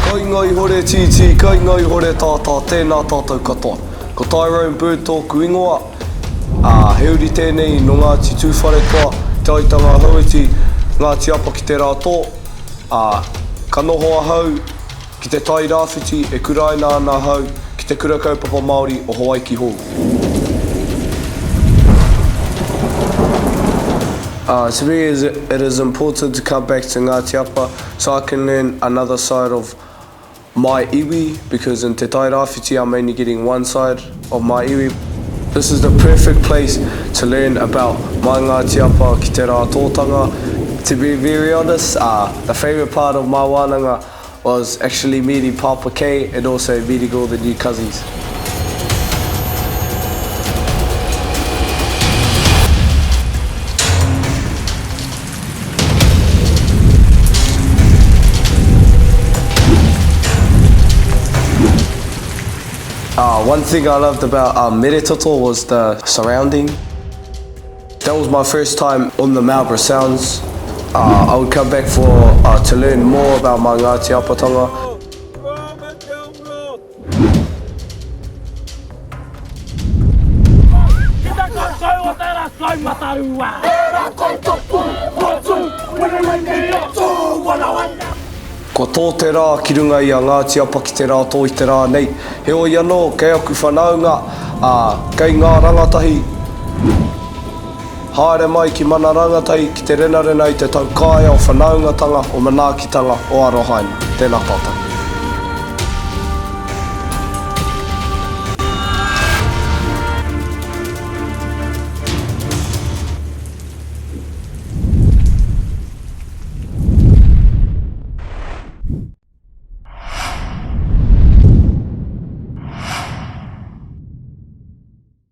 Kainga iho re tītī, kainga iho re tātā, tēnā tātou katoa. Ko Tyrone Bird tōku ingoa, ā, he uri tēnei nō Ngāti Tūwharetoa, Te Aitanga-a-Hauiti, Ngāti Apa ki te rā tō, ā, ka noho ahau Ki te Tai Rāwhiti e kuraina ana ahau ki Te Kura Kaupapa Māori o Hawaiki Hou. Uh, to me it is important to come back to Ngāti Apa so I can learn another side of my iwi because in Te Tai Rāwhiti I'm only getting one side of my iwi. This is the perfect place to learn about my Ngāti Apa ki te rā tōtanga. To be very honest, uh, the favourite part of my wānanga was actually meeting Papa K and also meeting all the new cousins. Uh, one thing I loved about um, Meretoto was the surrounding. That was my first time on the Marlborough Sounds. Uh, I would come back for uh, to learn more about my Ngāti Apatanga. Kua tō te rā ki runga i a Ngāti Apa ki te rā tō i te rā nei. Heoi anō, kei aku whanaunga, ā, kei ngā rangatahi, haere mai ki Mana Rangatahi ki te renarena i te taukaea o whanaungatanga, o manaakitanga, o arohaina. Tēnā tātou.